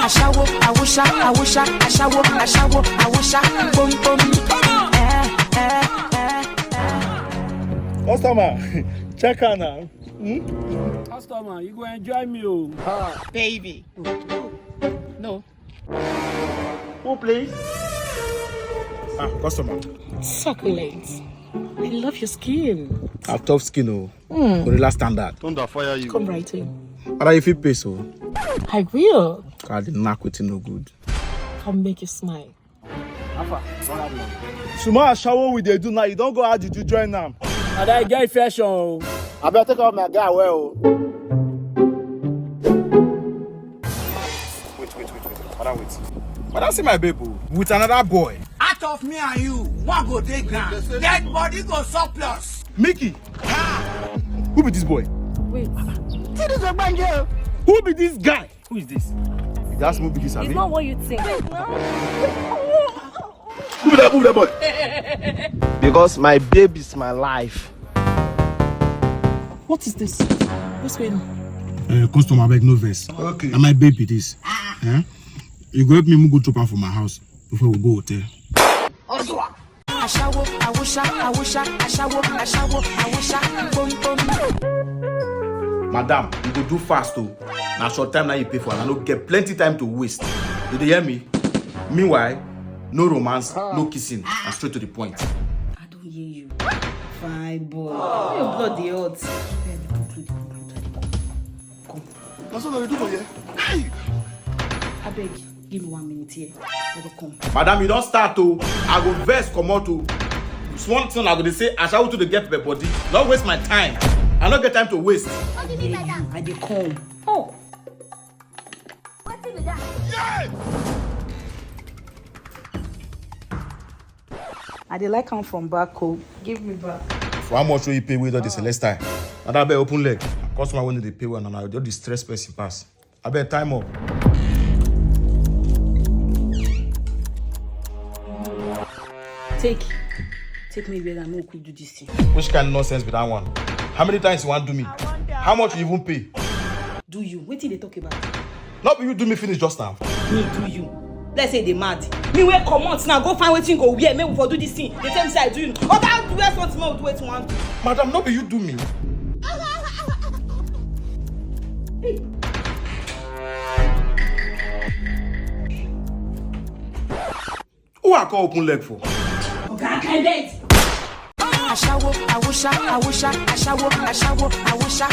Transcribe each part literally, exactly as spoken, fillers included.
Ashawo, awusha, awusha, ashawo, ashawo, awusha, boom, boom. Eh, eh, eh. Customer, check her now. Hmm? Customer, you go enjoy me, oh. Baby. No. Who, please? Ah, customer. Succulent. I love your skin. I have tough skin, oh. Mm. Gorilla standard. Thunder fire you. Come right in. But I feel pay so. I will. God, the knack with no good. Come make you smile. Alpha, what happened? Small shower we dey do now. You don't go out, did you join them? And I get fashion. I better take out my guy well. Wait, wait, wait, wait. Madam, wait. Madam, see my babe, oh, with another boy. Out of me and you, one go dey ground. Dead body go surplus. Mickey, who be this boy? Wait. See this ogbonge. Who be this guy? Who is this? You just move this, It's abi? Not what you think. Move that, move that boy. Because my babe is my life. What is this? What's going on? Uh, customer, abeg, no vex. Okay. Na my babe be this. Eh? You go help me move go chop am for my house before we go hotel. Ashawo, awusha, awusha, ashawo, ashawo, awusha, boom, boom. Madam, you go do fast, oh. Na short time now you pay for, and I no get plenty time to waste. You dey hear me? Meanwhile, no romance, no kissing, and straight to the point. I don't hear you. Fine boy. Why your blood dey hot? Come. Na so dem dey do for here. Hey! Abeg, give me one minute here. I go come. Madam, you don start, oh. I go vex comot, oh. Small thing I go dey say, ashawo too dey get pepper body. No waste my time. I no get time to waste. What do you mean by that? I dey come. Oh. Wetin be that? I dey like am from back o. Give me back. For how much wey you pay wey don dey Celestine? Madam, abeg open leg. Customer wey no dey pay well na, na just dey stress person pass. Abeg time up. Take. Take me where I no quick do this thing. Which kind of nonsense be that one? How many times you wan do me? How much you even pay? Do you? Wetin you dey talk about? No be you do me finish just now. Me do you? Let's say they mad. Me wey comot now, go find wetin go wear, make we for do this thing. They tell me say I do you. Oga, wear something, make we do wetin we wan do. Madam, no be you do me. Who I call open leg for? Oga, I beg. Ashawo, awusha, awusha, ashawo, ashawo, awusha.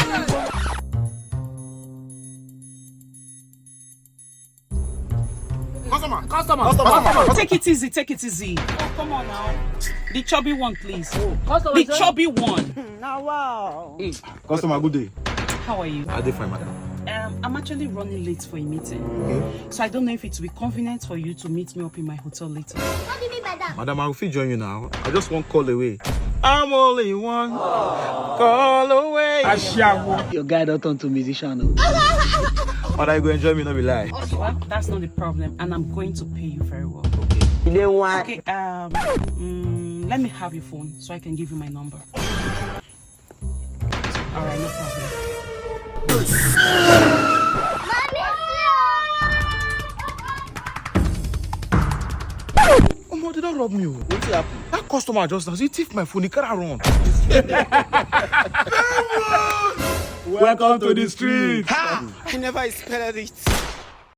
Customer, customer, customer. Take it easy, take it easy. Oh, come on now. The chubby one, please. Oh, customer, the chubby one. Now, wow. Customer, good day. How are you? I dey fine, madam. Um, I'm actually running late for a meeting. Okay. So I don't know if it will be convenient for you to meet me up in my hotel later. What do you mean by that? Madam, I will fit join you now. I just one call away. I'm only one call away. Ashawo. Your guy don turn to musician o. But I go enjoy me, no be lie. Well, that's not the problem, and I'm going to pay you very well. You dey want? Okay, um, mm, let me have your phone so I can give you my number. All right, no problem. Omo, they don rob me o. Wetin happen? That customer just now, he thief my phone, he carry run. Welcome to the street. Ha! I never expected it.